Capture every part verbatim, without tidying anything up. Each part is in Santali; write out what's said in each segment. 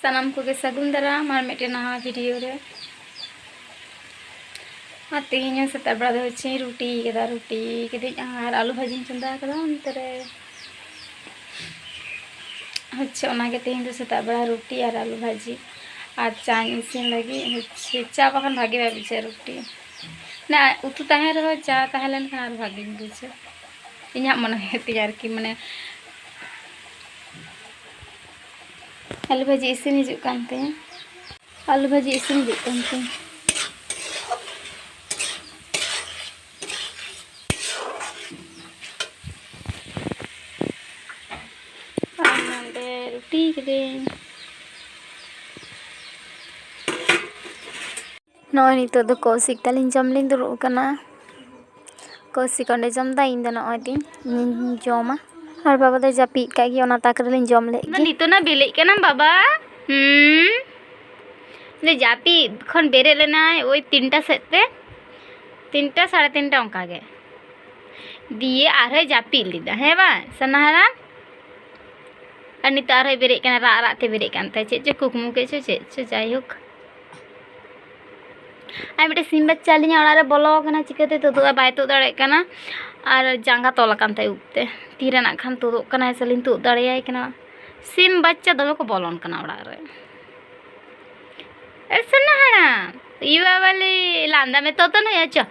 ᱥᱟᱱᱟᱢ ᱠᱚᱜᱮ ᱥᱟᱹᱜᱩᱱ ᱫᱟᱨᱟᱢ ᱟᱨ ᱢᱤᱫᱴᱮᱱ ᱱᱟᱣᱟ video ᱨᱮ᱾ ᱟᱨ ᱛᱮᱦᱮᱧ ᱦᱚᱸ ᱥᱮᱛᱟᱜ ᱵᱮᱲᱟ ᱫᱚ ᱦᱚᱪᱪᱷᱮᱧ ᱨᱩᱴᱤ ᱠᱟᱫᱟ, ᱨᱩᱴᱤ ᱠᱤᱫᱟᱹᱧ ᱟᱨ ᱟᱹᱞᱩ ᱵᱷᱟᱹᱡᱤᱧ ᱪᱚᱸᱫᱟ ᱠᱟᱫᱟ᱾ ᱚᱱᱛᱮ ᱨᱮ ᱦᱚᱪᱪᱷᱮ ᱚᱱᱟᱜᱮ ᱛᱮᱦᱮᱧ ᱫᱚ ᱥᱮᱛᱟᱜ ᱵᱮᱲᱟ ᱨᱩᱴᱤ ᱟᱨ ᱟᱹᱞᱩ ᱵᱷᱟᱹᱡᱤ ᱟᱨ ᱪᱟᱧ ᱤᱥᱤᱱ ᱞᱟᱹᱜᱤᱫ᱾ ᱦᱚᱪᱪᱷᱮ ᱪᱟ ᱵᱟᱠᱷᱟᱱ ᱵᱷᱟᱜᱮ ᱵᱟᱭ ᱵᱩᱡᱷᱟᱹᱜᱼᱟ ᱨᱩᱴᱤ᱾ ᱢᱟᱱᱮ ᱩᱛᱩ ᱛᱟᱦᱮᱱ ᱨᱮᱦᱚᱸ ᱪᱟ ᱛᱟᱦᱮᱸ ᱞᱮᱱᱠᱷᱟᱱ ᱟᱨ ᱵᱷᱟᱜᱮᱧ ᱵᱩᱡᱟ, ᱤᱧᱟᱹᱜ ᱢᱚᱱᱮ ᱦᱩᱭᱩᱜ ᱛᱤᱧᱟᱹ ᱟᱨᱠᱤ, ᱢᱟᱱᱮ ᱟᱹᱞᱩ ᱵᱷᱟᱹᱡᱤ ᱤᱥᱤᱱ ᱦᱤᱡᱩᱜ ᱠᱟᱱ ᱛᱤᱧᱟᱹ, ᱟᱹᱞᱩ ᱵᱷᱟᱹᱡᱤ ᱤᱥᱤᱱ ᱦᱤᱡᱩᱜ ᱠᱟᱱ ᱛᱤᱧᱟᱹ᱾ ᱟᱨ ᱱᱚᱰᱮ ᱨᱩᱴᱤ ᱠᱤᱫᱟᱹᱧ᱾ ᱱᱚᱜᱼᱚᱭ ᱱᱤᱛᱚᱜ ᱫᱚ ᱠᱚᱥᱤᱠ ᱛᱟᱹᱞᱤᱧ ᱡᱚᱢ ᱞᱤᱧ ᱫᱩᱲᱩᱵ ᱟᱠᱟᱱᱟ᱾ ᱠᱚᱥᱤᱠ ᱚᱸᱰᱮ ᱡᱚᱢ ᱫᱟ, ᱤᱧ ᱫᱚ ᱱᱚᱜᱼᱚᱭ ᱛᱤᱧ, ᱤᱧᱤᱧ ᱡᱚᱢᱟ᱾ ᱟᱨ ᱵᱟᱵᱟ ᱫᱚ ᱡᱟᱹᱯᱤᱫ ᱠᱟᱜ ᱜᱮ, ᱚᱱᱟ ᱛᱟᱠ ᱨᱮᱞᱤᱧ ᱡᱚᱢ ᱞᱮᱫ ᱜᱮ᱾ ᱱᱤᱛᱚᱜ ᱱᱟ ᱵᱮᱞᱮᱜ ᱠᱟᱱᱟᱢ ᱵᱟᱵᱟ? ᱦᱩᱸ? ᱩᱱᱤ ᱡᱟᱹᱯᱤᱫ ᱠᱷᱚᱱ ᱵᱮᱨᱮᱫ ᱞᱮᱱᱟᱭ ᱳᱭ ᱛᱤᱱᱴᱟ ᱥᱮᱫ ᱛᱮ, ᱛᱤᱱᱴᱟ, ᱥᱟᱲᱮ ᱛᱤᱱᱴᱟ ᱚᱱᱠᱟ ᱜᱮ᱾ ᱫᱤᱭᱮ ᱟᱨᱦᱚᱸᱭ ᱡᱟᱹᱯᱤᱫ ᱞᱮᱫᱟ, ᱦᱮᱸ ᱵᱟᱝ ᱥᱟᱱᱟ ᱦᱟᱲᱟᱢ? ᱟᱨ ᱱᱤᱛᱚᱜ ᱟᱨᱦᱚᱸᱭ ᱵᱮᱨᱮᱫ ᱠᱟᱱᱟ, ᱨᱟᱜ ᱨᱟᱜ ᱛᱮ ᱵᱮᱨᱮᱫ ᱠᱟᱱ ᱛᱟᱭ, ᱪᱮᱫ ᱪᱚ ᱠᱩᱠᱢᱩ ᱠᱮᱫ ᱪᱚ ᱪᱮᱫ ᱪᱚ, ᱡᱟᱭᱦᱳᱠ᱾ ᱟᱨ ᱢᱤᱫᱴᱮᱱ ᱥᱤᱢ ᱵᱟᱪᱪᱟ ᱟᱹᱞᱤᱧᱟᱜ ᱚᱲᱟᱜ ᱨᱮ ᱵᱚᱞᱚ ᱟᱠᱟᱱᱟ, ᱪᱤᱠᱟᱹᱛᱮ ᱛᱩᱫᱩᱜᱼᱟ? ᱵᱟᱭ ᱛᱩᱫ ᱫᱟᱲᱮᱭᱟᱜ ᱠᱟᱱᱟ᱾ ᱟᱨ ᱡᱟᱸᱜᱟ ᱛᱚᱞ ᱟᱠᱟᱱ ᱛᱟᱭᱟ ᱩᱵ ᱛᱮ᱾ ᱛᱤᱨᱮ ᱱᱟᱜ ᱠᱷᱟᱱ ᱛᱩᱫᱩᱜ ᱠᱟᱱᱟᱭ ᱥᱮᱞᱤᱧ ᱛᱩᱫ ᱫᱟᱲᱮᱭᱟᱭ ᱠᱟᱱᱟ᱾ ᱥᱤᱢ ᱵᱟᱪᱪᱟ ᱫᱚᱢᱮ ᱠᱚ ᱵᱚᱞᱚᱱ ᱠᱟᱱᱟ ᱚᱲᱟᱜ ᱨᱮ᱾ ᱮ ᱥᱳᱱᱟ ᱦᱟᱲᱟᱢ, ᱤᱭᱩ ᱵᱟᱵᱟᱞᱤ ᱞᱟᱸᱫᱟ ᱢᱮ, ᱛᱚᱛᱚᱱ ᱦᱩᱭᱩᱜᱼᱟ, ᱪᱚ᱾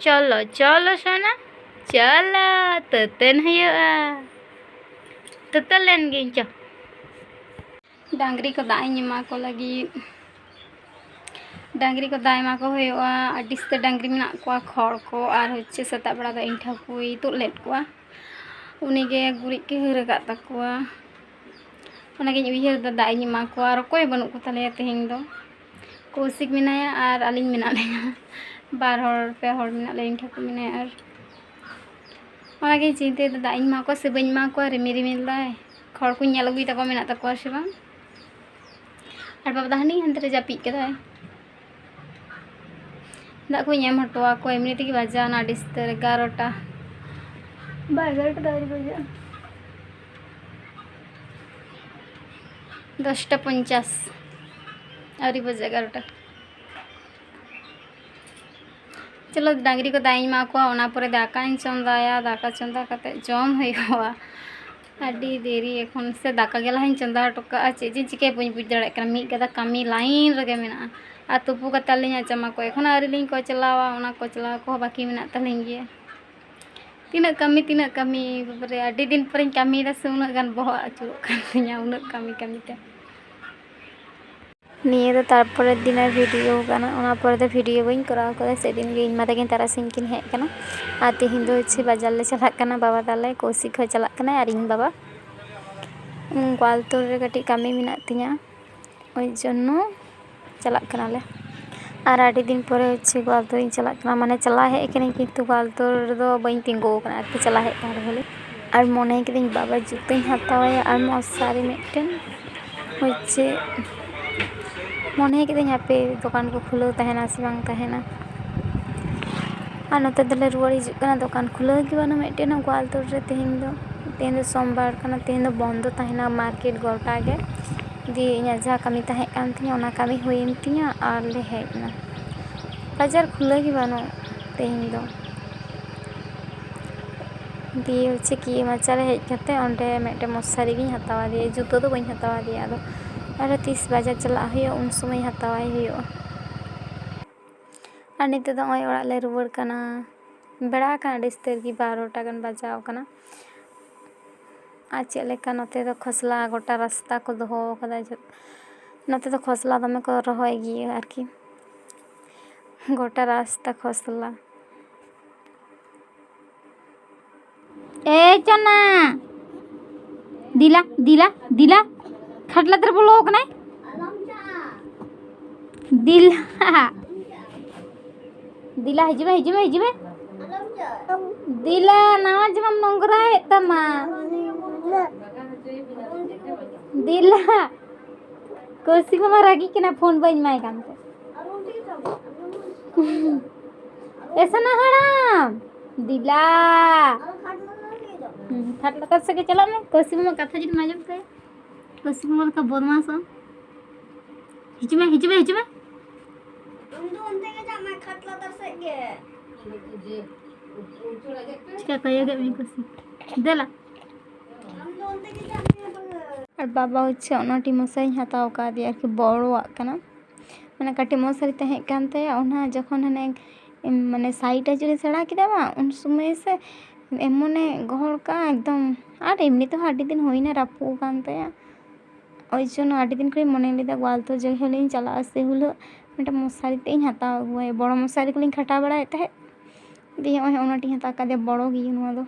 ᱪᱚᱞᱚ, ᱪᱚᱞᱚ ᱥᱳᱱᱟ, ᱪᱚᱞᱚ, ᱛᱚᱛᱚᱱ ᱦᱩᱭᱩᱜᱼᱟ᱾ ᱛᱚᱛᱚᱱ ᱞᱮᱱ ᱜᱤᱧ, ᱪᱚ᱾ ᱰᱟᱝᱨᱤ ᱠᱚ ᱫᱟᱜ ᱤᱧ ᱮᱢᱟ ᱠᱚ ᱞᱟᱹᱜᱤᱫ᱾ ᱰᱟᱝᱨᱤ ᱠᱚ ᱫᱟᱜ ᱮᱢᱟ ᱠᱚ ᱦᱩᱭᱩᱜᱼᱟ᱾ ᱟᱹᱰᱤ ᱩᱥᱛᱟᱹ ᱰᱟᱝᱨᱤ ᱢᱮᱱᱟᱜ ᱠᱚᱣᱟ, ᱠᱷᱚᱲ ᱠᱚ, ᱟᱨ ᱦᱚᱪᱪᱷᱮ ᱥᱮᱛᱟᱜ ᱵᱮᱲᱟ ᱫᱚ ᱤᱧ ᱴᱷᱟᱹᱠᱩᱭ ᱛᱩᱫ ᱞᱮᱫ ᱠᱚᱣᱟ, ᱩᱱᱤᱜᱮ ᱜᱩᱨᱤᱡ ᱠᱚᱭ ᱦᱟᱹᱨ ᱟᱠᱟᱫ ᱛᱟᱠᱚᱣᱟ᱾ ᱚᱱᱟᱜᱤᱧ ᱩᱭᱦᱟᱹᱨ ᱮᱫᱟ, ᱫᱟᱜ ᱤᱧ ᱮᱢᱟ ᱠᱚᱣᱟ, ᱟᱨ ᱚᱠᱚᱭ ᱵᱟᱹᱱᱩᱜ ᱠᱚ ᱛᱟᱞᱮᱭᱟ ᱛᱮᱦᱮᱧ ᱫᱚ᱾ ᱠᱚᱣᱥᱤᱠ ᱢᱮᱱᱟᱭᱟ ᱟᱨ ᱟᱹᱞᱤᱧ ᱢᱮᱱᱟᱜ ᱞᱤᱧᱟ, ᱵᱟᱨ ᱦᱚᱲ, ᱯᱮ ᱦᱚᱲ ᱢᱮᱱᱟᱜ ᱞᱮᱭᱟ, ᱤᱧ ᱴᱷᱟᱹᱠᱩ ᱢᱮᱱᱟᱭᱟ᱾ ᱟᱨ ᱚᱱᱟᱜᱤᱧ ᱪᱤᱱᱛᱟᱹᱭᱮᱫᱟ, ᱫᱟᱜ ᱤᱧ ᱮᱢᱟ ᱠᱚᱣᱟ ᱥᱮ ᱵᱟᱹᱧ ᱮᱢᱟ ᱠᱚᱣᱟ, ᱨᱤᱢᱤᱞ ᱨᱤᱢᱤᱞ ᱫᱟᱭ᱾ ᱠᱷᱚᱲ ᱠᱚᱧ ᱧᱮᱞ ᱟᱹᱜᱩᱭ ᱛᱟᱠᱚᱣᱟ ᱢᱮᱱᱟᱜ ᱛᱟᱠᱚᱣᱟ ᱥᱮ ᱵᱟᱝ᱾ ᱟᱨ ᱵᱟᱵᱟ ᱫᱚ ᱦᱟᱹᱱᱤ ᱦᱟᱱᱛᱮ ᱨᱮ ᱡᱟᱹᱯᱤᱫ ᱠᱟᱫᱟᱭ᱾ ᱫᱟᱜ ᱠᱚᱧ ᱮᱢ ᱦᱚᱴᱚ ᱟᱠᱚᱣᱟ, ᱮᱢᱱᱤ ᱛᱮᱜᱮ ᱵᱟᱡᱟᱣᱱᱟ ᱟᱹᱰᱤ ᱩᱥᱛᱟᱹᱨ ᱮᱜᱟᱨᱚᱴᱟ᱾ ᱵᱟ, ᱮᱜᱟᱨᱚᱴᱟ ᱫᱚ ᱟᱹᱣᱨᱤ ᱵᱟᱡᱟᱜᱼᱟ᱾ ᱫᱚᱥᱴᱟ ᱯᱚᱧᱪᱟᱥ, ᱟᱹᱣᱨᱤ ᱵᱟᱡᱟᱜ ᱮᱜᱟᱨᱚᱴᱟ᱾ ᱪᱚᱞᱚ, ᱰᱟᱝᱨᱤ ᱠᱚ ᱫᱟᱜ ᱤᱧ ᱮᱢᱟ ᱠᱚᱣᱟ, ᱚᱱᱟ ᱯᱚᱨᱮ ᱫᱟᱠᱟᱧ ᱪᱚᱸᱫᱟᱭᱟ᱾ ᱫᱟᱠᱟ ᱪᱚᱸᱫᱟ ᱠᱟᱛᱮ ᱡᱚᱢ ᱦᱩᱭᱩᱜᱼᱟ᱾ ᱟᱹᱰᱤ ᱫᱮᱨᱤ ᱮᱠᱷᱚᱱ, ᱥᱮ ᱫᱟᱠᱟ ᱜᱮ ᱞᱟᱦᱟᱧ ᱪᱚᱸᱫᱟ ᱦᱚᱴᱚ ᱠᱟᱜᱼᱟ, ᱪᱮᱫ ᱡᱮᱧ ᱪᱤᱠᱟᱹᱭᱟ ᱵᱟᱹᱧ ᱵᱩᱡᱽ ᱫᱟᱲᱮᱭᱟᱜ ᱠᱟᱱᱟ᱾ ᱢᱤᱫ ᱜᱟᱫᱟ ᱠᱟᱹᱢᱤ ᱞᱟᱭᱤᱱ ᱨᱮᱜᱮ ᱢᱮᱱᱟᱜᱼᱟ᱾ ᱟᱨ ᱛᱩᱯᱩ ᱠᱟᱛᱮ ᱟᱹᱞᱤᱧᱟᱜ ᱡᱟᱢᱟ ᱠᱚ ᱮᱠᱷᱚᱱ ᱟᱹᱣᱨᱤ ᱞᱤᱧ ᱠᱚᱪᱞᱟᱣᱟ, ᱚᱱᱟ ᱠᱚᱪᱞᱟᱣ ᱠᱚᱦᱚᱸ ᱵᱟᱹᱠᱤ ᱢᱮᱱᱟᱜ ᱛᱟᱹᱞᱤᱧ ᱜᱮᱭᱟ᱾ ᱛᱤᱱᱟᱹᱜ ᱠᱟᱹᱢᱤ, ᱛᱤᱱᱟᱹᱜ ᱠᱟᱹᱢᱤ, ᱵᱟᱵᱟᱨᱮ, ᱟᱹᱰᱤ ᱫᱤᱱ ᱯᱚᱨᱮᱧ ᱠᱟᱹᱢᱤᱭᱮᱫᱟ ᱥᱮ, ᱩᱱᱟᱹᱜ ᱜᱟᱱ ᱵᱚᱦᱚᱜ ᱟᱹᱪᱩᱨᱚᱜ ᱠᱟᱱ ᱛᱤᱧᱟ, ᱩᱱᱟᱹᱜ ᱠᱟᱹᱢᱤ ᱠᱟᱹᱢᱤ ᱛᱮ᱾ ᱱᱤᱭᱟᱹ ᱫᱚ ᱛᱟᱨᱯᱚᱨᱮᱨ ᱫᱤᱱᱟᱜ ᱵᱷᱤᱰᱤᱭᱳ ᱠᱟᱱᱟ, ᱚᱱᱟ ᱯᱚᱨᱮ ᱫᱚ ᱵᱷᱤᱰᱤᱭᱳ ᱵᱟᱹᱧ ᱠᱚᱨᱟᱣ ᱠᱟᱫᱟ᱾ ᱥᱮᱫᱤᱱ ᱜᱮ ᱤᱧ ᱢᱟ ᱛᱟᱹᱠᱤᱱ ᱛᱟᱨᱟᱥᱤᱧ ᱠᱤᱱ ᱦᱮᱡ ᱠᱟᱱᱟ, ᱟᱨ ᱛᱮᱦᱮᱧ ᱫᱚ ᱦᱚᱪᱪᱷᱮ ᱵᱟᱡᱟᱨ ᱞᱮ ᱪᱟᱞᱟᱜ ᱠᱟᱱᱟ, ᱵᱟᱵᱟ ᱛᱟᱞᱮ, ᱠᱚᱥᱤᱠ ᱦᱚᱸ ᱪᱟᱞᱟᱜ ᱠᱟᱱᱟᱭ ᱟᱨ ᱤᱧ ᱵᱟᱵᱟ᱾ ᱩᱸ, ᱜᱳᱣᱟᱞᱛᱳᱲ ᱨᱮ ᱠᱟᱹᱴᱤᱡ ᱠᱟᱹᱢᱤ ᱢᱮᱱᱟᱜ ᱛᱤᱧᱟ, ᱳᱭ ᱡᱚᱱᱱᱚ ᱪᱟᱞᱟᱜ ᱠᱟᱱᱟᱞᱮ᱾ ᱟᱨ ᱟᱹᱰᱤ ᱫᱤᱱ ᱯᱚᱨᱮ ᱦᱚᱪᱪᱷᱮ ᱜᱳᱣᱟᱞᱛᱳᱲᱤᱧ ᱪᱟᱞᱟᱜ ᱠᱟᱱᱟ, ᱢᱟᱱᱮ ᱪᱟᱞᱟᱣ ᱦᱮᱡ ᱠᱟᱹᱱᱟᱹᱧ, ᱠᱤᱱᱛᱩ ᱜᱳᱣᱟᱞᱛᱳᱲ ᱨᱮᱫᱚ ᱵᱟᱹᱧ ᱛᱤᱸᱜᱩ ᱟᱠᱟᱱᱟ ᱟᱨᱠᱤ, ᱪᱟᱞᱟᱣ ᱦᱮᱡ ᱠᱟᱱ ᱨᱮᱦᱚᱸ ᱞᱤᱧ᱾ ᱟᱨ ᱢᱚᱱᱮ ᱠᱤᱫᱟᱹᱧ ᱵᱟᱵᱟ ᱡᱩᱛᱟᱹᱧ ᱦᱟᱛᱟᱣᱟᱭᱟ ᱟᱨ ᱢᱚᱥᱟᱨᱤ ᱢᱤᱫᱴᱮᱱ, ᱦᱚᱪᱪᱷᱮ ᱢᱚᱱᱮ ᱠᱤᱫᱟᱹᱧ ᱦᱟᱯᱮ ᱫᱚᱠᱟᱱ ᱠᱚ ᱠᱷᱩᱞᱟᱹᱣ ᱛᱟᱦᱮᱱᱟ ᱥᱮ ᱵᱟᱝ ᱛᱟᱦᱮᱱᱟ᱾ ᱟᱨ ᱱᱚᱛᱮ ᱫᱚᱞᱮ ᱨᱩᱣᱟᱹᱲ ᱦᱤᱡᱩᱜ ᱠᱟᱱᱟ, ᱫᱚᱠᱟᱱ ᱠᱷᱩᱞᱟᱹᱣ ᱜᱮ ᱵᱟᱹᱱᱩᱜ ᱢᱤᱫᱴᱮᱱ ᱦᱚᱸ ᱜᱳᱣᱟᱞᱛᱳᱲ ᱨᱮ ᱛᱮᱦᱮᱧ ᱫᱚ᱾ ᱛᱮᱦᱮᱧ ᱫᱚ ᱥᱳᱢᱵᱟᱨ ᱠᱟᱱᱟ, ᱛᱮᱦᱮᱧ ᱫᱚ ᱵᱚᱱᱫᱚ ᱛᱟᱦᱮᱱᱟ ᱢᱟᱨᱠᱮᱴ ᱜᱚᱴᱟ ᱜᱮ᱾ ᱫᱤᱭᱮ ᱤᱧᱟᱹᱜ ᱡᱟᱦᱟᱸ ᱠᱟᱹᱢᱤ ᱛᱟᱦᱮᱸ ᱠᱟᱱ ᱛᱤᱧᱟᱹ, ᱚᱱᱟ ᱠᱟᱹᱢᱤ ᱦᱩᱭᱮᱱ ᱛᱤᱧᱟᱹ ᱟᱨ ᱞᱮ ᱦᱮᱡ ᱮᱱᱟ᱾ ᱵᱟᱡᱟᱨ ᱠᱷᱩᱞᱟᱹᱣ ᱜᱮ ᱵᱟᱹᱱᱩᱜ ᱛᱮᱦᱮᱧ ᱫᱚ᱾ ᱫᱤᱭᱮ ᱦᱚᱪᱪᱷᱮ ᱠᱤ ᱢᱟᱪᱟ ᱨᱮ ᱦᱮᱡ ᱠᱟᱛᱮ ᱚᱸᱰᱮ ᱢᱤᱫᱴᱮᱱ ᱢᱚᱥᱟᱨᱤ ᱜᱤᱧ ᱦᱟᱛᱟᱣ ᱟᱫᱮᱭᱟ, ᱡᱩᱛᱟᱹ ᱫᱚ ᱵᱟᱹᱧ ᱦᱟᱛᱟᱣ ᱟᱫᱮᱭᱟ᱾ ᱟᱫᱚ ᱟᱨᱦᱚᱸ ᱛᱤᱥ ᱵᱟᱡᱟᱨ ᱪᱟᱞᱟᱜ ᱦᱩᱭᱩᱜᱼᱟ, ᱩᱱ ᱥᱚᱢᱚᱭ ᱦᱟᱛᱟᱣᱟᱭ ᱦᱩᱭᱩᱜᱼᱟ᱾ ᱟᱨ ᱱᱤᱛᱚᱜ ᱫᱚ ᱱᱚᱜᱼᱚᱭ ᱚᱲᱟᱜ ᱞᱮ ᱨᱩᱣᱟᱹᱲ ᱠᱟᱱᱟ᱾ ᱵᱮᱲᱟ ᱟᱠᱟᱱᱟ ᱟᱹᱰᱤ ᱩᱥᱛᱟᱹᱨ ᱜᱮ, ᱵᱟᱨᱚᱴᱟ ᱜᱟᱱ ᱵᱟᱡᱟᱣ ᱠᱟᱱᱟ᱾ ᱟᱨ ᱪᱮᱫ ᱞᱮᱠᱟ ᱱᱚᱛᱮ ᱫᱚ ᱠᱷᱚᱥᱞᱟ ᱜᱚᱴᱟ ᱨᱟᱥᱛᱟ ᱠᱚ ᱫᱚᱦᱚ ᱠᱟᱫᱟ᱾ ᱡᱚ-, ᱱᱚᱛᱮ ᱫᱚ ᱠᱷᱚᱥᱞᱟ ᱫᱚᱢᱮ ᱠᱚ ᱨᱚᱦᱚᱭ ᱜᱮᱭᱟ ᱟᱨᱠᱤ, ᱜᱚᱴᱟ ᱨᱟᱥᱛᱟ ᱠᱷᱚᱥᱞᱟ᱾ ᱮ ᱪᱟᱱᱟ, ᱫᱤᱞᱟ, ᱫᱤᱞᱟ, ᱫᱤᱞᱟ, ᱠᱷᱟᱴ ᱞᱟᱛᱟᱨ ᱵᱚᱞᱚ ᱠᱟᱱᱟᱭ᱾ ᱫᱤᱞᱟ, ᱫᱤᱞᱟ, ᱦᱤᱡᱩᱜ ᱢᱮ, ᱦᱤᱡᱩᱜ ᱢᱮ, ᱦᱤᱡᱩᱜ ᱢᱮ᱾ ᱫᱤᱞᱟ, ᱱᱟᱣᱟ ᱡᱟᱢᱟᱢ ᱱᱚᱝᱨᱟᱭᱮᱫ ᱛᱟᱢᱟ᱾ ᱫᱤᱞᱟ, ᱠᱚᱥᱤ ᱢᱟᱢᱟ ᱨᱟᱹᱜᱤᱜ ᱠᱟᱱᱟ, ᱯᱷᱳᱱ ᱵᱟᱹᱧ ᱮᱢᱟᱭ ᱠᱟᱱᱛᱮ᱾ ᱮ ᱥᱟᱱᱟ ᱦᱟᱲᱟᱢ, ᱫᱤᱞᱟ᱾ ᱦᱩᱸ, ᱠᱷᱟᱴ ᱞᱟᱛᱟᱨ ᱥᱮᱫ ᱜᱮ ᱪᱟᱞᱟᱜ ᱢᱮ, ᱠᱚᱥᱤ ᱢᱟᱢᱟ ᱠᱟᱛᱷᱟ ᱡᱩᱫᱤᱢ ᱟᱸᱡᱚᱢ ᱛᱟᱭᱟ᱾ ᱠᱟᱹᱥᱤ ᱵᱚᱸᱜᱟ ᱞᱮᱠᱟ ᱵᱚᱫᱢᱟᱥᱚᱜ ᱟᱢ᱾ ᱦᱤᱡᱩᱜ ᱢᱮ, ᱦᱤᱡᱩᱜ ᱢᱮ, ᱦᱤᱡᱩᱜ ᱢᱮ᱾ ᱟᱢ ᱫᱚ ᱚᱱᱛᱮ ᱜᱮ ᱪᱟᱜ ᱢᱮ, ᱠᱷᱟᱴ ᱞᱟᱛᱟᱨ ᱥᱮᱫ ᱜᱮ᱾ ᱪᱤᱠᱟ ᱠᱟᱭᱟ ᱜᱮ ᱢᱤᱫ ᱠᱟᱹᱥᱤ᱾ ᱫᱮᱞᱟ᱾ ᱟᱢ ᱫᱚ ᱚᱱᱛᱮ ᱜᱮ ᱪᱟᱜ ᱢᱮ ᱵᱟᱹᱵᱩ᱾ ᱟᱨ ᱵᱟᱵᱟ ᱦᱚᱪᱪᱷᱮ ᱚᱱᱟᱴᱤ ᱢᱚᱥᱟᱨᱤᱧ ᱦᱟᱛᱟᱣ ᱟᱠᱟᱫᱮᱭᱟ ᱟᱨᱠᱤ, ᱵᱚᱲᱚᱣᱟᱜ ᱠᱟᱱᱟ᱾ ᱢᱟᱱᱮ ᱠᱟᱹᱴᱤᱡ ᱢᱚᱥᱟᱨᱤ ᱛᱟᱦᱮᱸ ᱠᱟᱱ ᱛᱟᱭᱟ, ᱚᱱᱟ ᱡᱚᱠᱷᱚᱱ ᱦᱟᱱᱮ ᱮᱢ, ᱢᱟᱱᱮ ᱥᱟᱭᱤᱰ ᱟᱹᱪᱩᱨᱤᱧ ᱥᱮᱬᱟ ᱠᱮᱫᱟ ᱵᱟᱝ, ᱩᱱ ᱥᱚᱢᱚᱭ ᱥᱮ ᱮᱢᱚᱱᱮ ᱜᱚᱦᱚᱲ ᱠᱟᱜᱼᱟ ᱮᱠᱫᱚᱢ᱾ ᱟᱨ ᱮᱢᱱᱤ ᱛᱮᱦᱚᱸ ᱟᱹᱰᱤ ᱫᱤᱱ ᱦᱩᱭᱱᱟ ᱨᱟᱹᱯᱩᱫ ᱟᱠᱟᱱ ᱛᱟᱭᱟ᱾ ᱳᱭ ᱡᱚᱱᱱᱚ ᱟᱹᱰᱤ ᱫᱤᱱ ᱠᱷᱚᱱᱤᱧ ᱢᱚᱱᱮ ᱞᱮᱫᱟ ᱜᱳᱣᱟᱞᱛᱳᱲ ᱡᱮ ᱦᱤᱞᱳᱜ ᱤᱧ ᱪᱟᱞᱟᱜᱼᱟ ᱥᱮ ᱦᱤᱞᱳᱜ ᱢᱤᱫᱴᱮᱱ ᱢᱚᱥᱟᱨᱤ ᱛᱮᱫ ᱤᱧ ᱦᱟᱛᱟᱣ ᱟᱹᱜᱩᱣᱟᱭᱟ᱾ ᱵᱚᱲᱚ ᱢᱚᱥᱟᱨᱤ ᱠᱚᱞᱤᱧ ᱠᱷᱟᱴᱟᱣ ᱵᱟᱲᱟᱭᱮᱫ ᱛᱟᱦᱮᱸᱫ, ᱫᱤᱭᱮ ᱱᱚᱜᱼᱚᱭ ᱚᱱᱟᱴᱤᱧ ᱦᱟᱛᱟᱣ ᱠᱟᱫᱮᱭᱟ, ᱵᱚᱲᱚ ᱜᱮᱭᱟ ᱱᱚᱣᱟ ᱫᱚ᱾